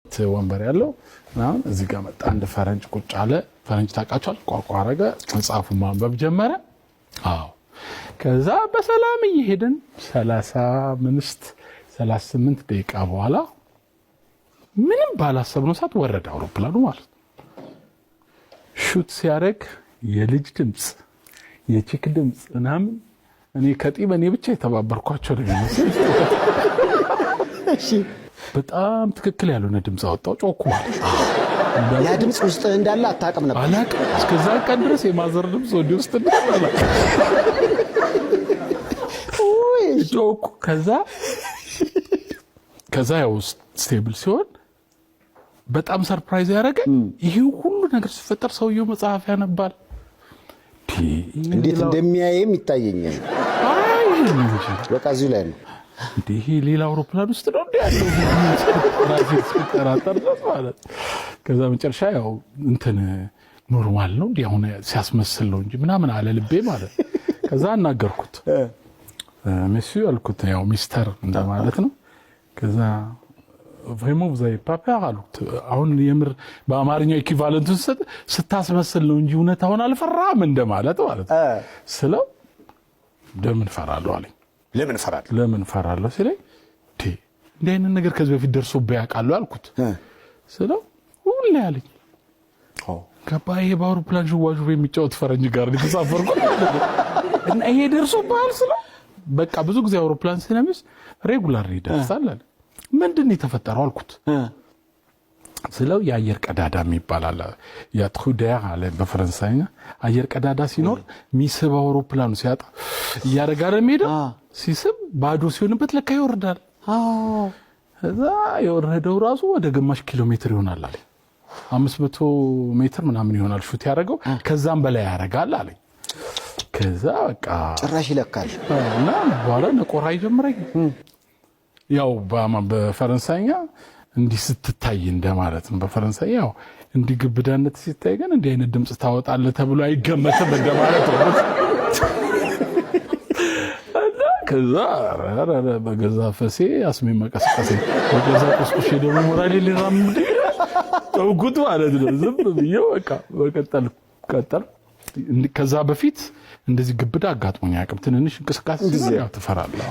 ወንበር ያለው ምናምን እዚህ ጋር መጣ። አንድ ፈረንጅ ቁጭ አለ። ፈረንጅ ታውቃቸዋል። ቋቋ አረገ። መጽሐፉን ማንበብ ጀመረ። አዎ፣ ከዛ በሰላም እየሄድን 35 38 ደቂቃ በኋላ ምንም ባላሰብነው ሰዓት ወረደ አውሮፕላኑ ማለት ነው። Shoot ሲያደርግ የልጅ ድምፅ፣ የ chick ድምፅ ምናምን፣ እኔ ከጢም እኔ ብቻ የተባበርኳቸው ነው የሚመስል። በጣም ትክክል ያልሆነ ድምፅ አወጣው። ጮኩ ማለት። ያ ድምፅ ውስጥ እንዳለ አታውቅም ነበር? አላውቅም። እስከዛ ቀን ድረስ የ mother ድምፅ ወዲህ ውስጥ እንዳለ አላውቅም። ጮኩ። ከዛ ያው stable ሲሆን በጣም surprise ያደረገ ይሄ ሁሉ ነገር ሲፈጠር ሰውየው መጽሐፍ ያነባል። እንዴት እንደሚያየም ይታየኛል። አይ እንጂ። በቃ እዚሁ ላይ ነው። እንዴ፣ ይሄ ሌላ አውሮፕላን ውስጥ ነው እንዴ ያለው፣ ራሴ እስክጠራጠር ድረስ ማለት። ከዛ መጨረሻ ያው እንትን normal ነው እንዲህ አሁን ሲያስመስል ነው እንጂ ምናምን አለ ልቤ ማለት። ከዛ አናገርኩት። Monsieur አልኩት፣ ያው ሚስተር እንደማለት ነው። ከዛ "Vraiment, vous avez pas peur?" አሉት። አሁን የምር በአማርኛው equivalent ኡን ስሰጥ ስታስመስል ነው እንጂ እውነት አሁን አልፈራም እንደማለት ማለት ነው ስለው ለምን እፈራለሁ አለኝ። ለምን እፈራለሁ? ለምን እፈራለሁ ሲለኝ እንዲህ አይነት ነገር ከዚህ በፊት ደርሶብህ ያውቃሉ አልኩት ስለው ሁሌ አለኝ። ገባ፣ ይሄ በአውሮፕላን ዥዋዥዌ የሚጫወት ፈረንጅ ጋር ነው የተሳፈርኩት ማለት ነው። እና ይሄ ደርሶብሃል ስለው በቃ ብዙ ጊዜ አውሮፕላን ስለሚስ regular ይደርሳል አለ። ምንድን ነው የተፈጠረው አልኩት ስለው የአየር ቀዳዳ የሚባል አለ። የ trou d'air አለ በፈረንሳይኛ። አየር ቀዳዳ ሲኖር ሚስብ አውሮፕላኑ ሲያጣ እያደረገ አይደል የሚሄደው? ሲስብ ባዶ ሲሆንበት ለካ ይወርዳል። እዛ የወረደው ራሱ ወደ ግማሽ ኪሎ ሜትር ይሆናል አለኝ። 500 ሜትር ምናምን ይሆናል shoot ያደረገው፣ ከዛም በላይ ያደርጋል አለኝ። ከዛ በቃ ጭራሽ ይለካል። እና በኋላ ነቆራ ይጀምረኝ። ያው በፈረንሳይኛ እንዲህ ስትታይ እንደማለት ነው። በፈረንሳይ ያው እንዲህ ግብዳነት ሲታይ ግን እንዲህ አይነት ድምፅ ታወጣለህ ተብሎ አይገመትም እንደማለት ነው። እና ከዛ ኧረ ኧረ በገዛ ፈሴ አስሜ መቀስቀሴ፣ በገዛ ቁስቁሼ ደግሞ ሞራሌ ሊራምድ ተውኩት ማለት ነው። ዝም ብዬ በቃ በቀጠል ቀጠል። ከዛ በፊት እንደዚህ ግብዳ አጋጥሞኝ አያውቅም። ትንንሽ እንቅስቃሴ ሲኖር ያው ትፈራለህ።